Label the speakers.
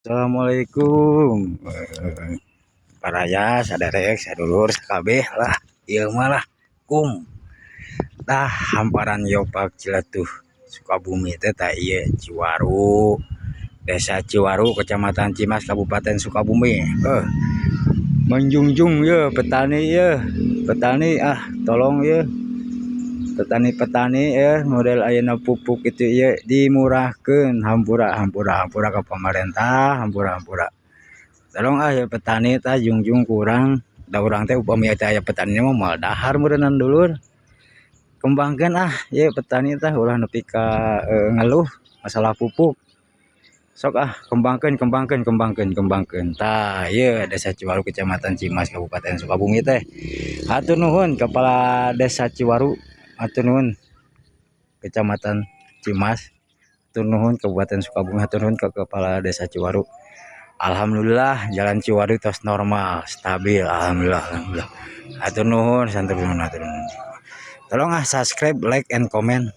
Speaker 1: Assalamualaikum, baraya, saderek, sadulur sakabeh lah, ieu mah lah kum. Tah, hamparan Geopark Ciletuh Sukabumi teh, tah ieu Ciwaru, Desa Ciwaru, Kecamatan Cimas, Kabupaten Sukabumi. Menjunjung ye petani, ye petani, ah, tolong ye petani-petani ya, model ayeuna pupuk itu ieu dimurahkeun. Hampura, hampura, hampura ke pemerintah, hampura, hampura, tolong ah ya petani. Tah, jungjung kurang da urang teh. Upami teh aya petani mah moal dahar meureunnan, dulur. Kembangkeun ah ye petani tah, ulah nepi ka ngeluh masalah pupuk. Sok ah, kembangkeun, kembangkeun, kembangkeun, kembangkeun. Tah, ieu Desa Ciwaru, Kecamatan Cimas, Kabupaten Sukabumi teh. Hatur nuhun Kepala Desa Ciwaru, hatur nuhun Kecamatan Cimas, hatur nuhun Kabupaten Sukabumi, hatur nuhun ke Kepala Desa Ciwaru. Alhamdulillah jalan Ciwaru tos normal, stabil, alhamdulillah, alhamdulillah. Hatur nuhun, hatur nuhun, hatur nuhun. Tolong ah subscribe, like, and comment.